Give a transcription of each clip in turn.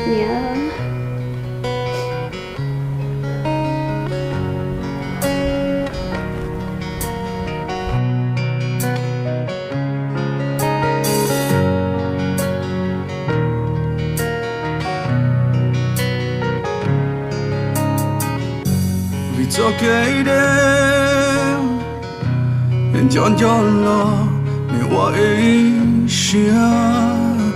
niam. Vim txoj kev deb, nco nco los nim ua ib siab.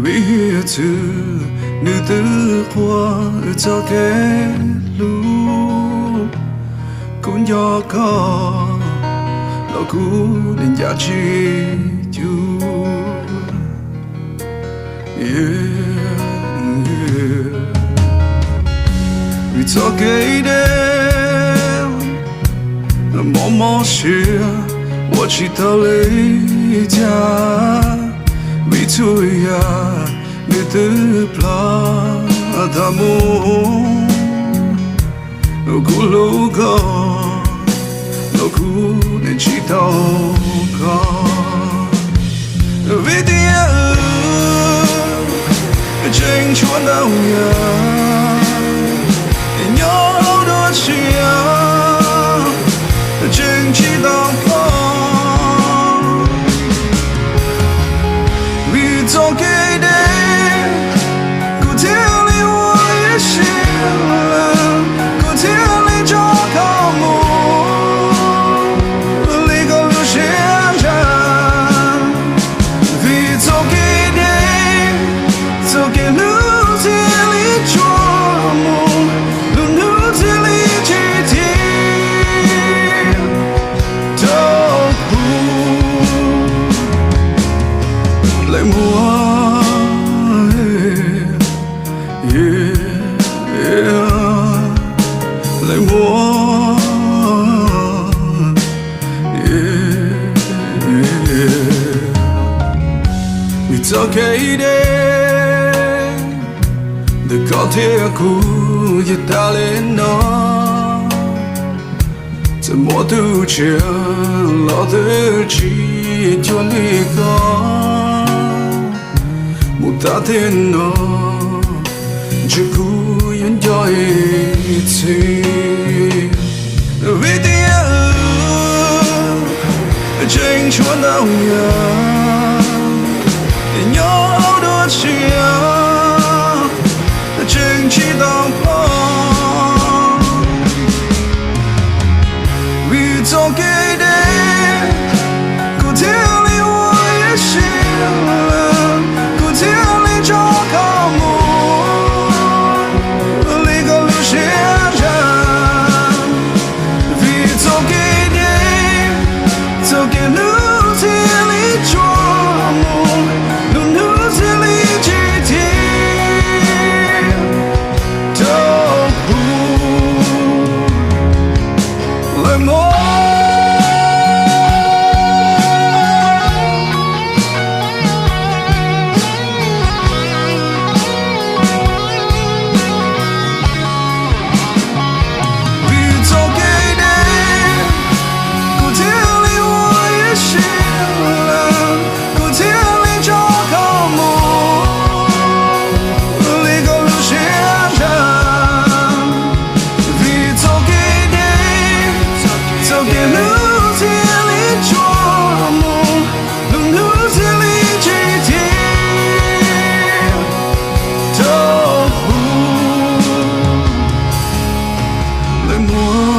Vim hiav txwv nws twb qhuas wb txoj kev hlub. Kuv nco koj los kuv nim nco tsis cuag. Vim txoj kev deb, mob mob siab ua tsis tau li cas. Vim txhua yam nws twb plam tas mus. Kuv hlub koj los kuv nim tsis tau koj. Vim tias wb tseem tshuav ntau yam nyob dua tshiab, tseem tsis tau koj. Vim txoj kev deb, kuv thiaj li ua ib siab, kuv thiaj li tso koj mus li koj lub siab ntshai. Vim txoj kev deb, txoj kev hlub thiaj li tsuas mus, lub hnub thiaj li tsis thim rau kuv. Lawv muab, lawv muab. Vim txoj kev deb, ntawm koj thiab kuv yog tas li no. Txawm muaj tus tshiab los twb tsis cuag li koj. Mus tas tiam no, ntshe kuv yuav nco ib txhis. Vim tias wb tseem tshuav ntau yam nyob dua tshiab, tseem tsis tau koj. Vim txoj kev deb, kuv thiaj li ua ib siab, kuv thiaj li tso koj mus li koj lub siab ntshai. Vim txoj kev deb, txoj kev hlub thiaj li tsuas mus, lub hnub thiaj li tsis thim rau kuv. Lawv muab. Vim txoj kev deb, kuv thiaj li ua ib siab, kuv thiaj li tso koj mus li koj lub siab ntshai. Vim txoj kev deb, txoj kev hlub thiaj li tsuas mus, lub hnub thiaj li tsis thim rau kuv. Lawv muab.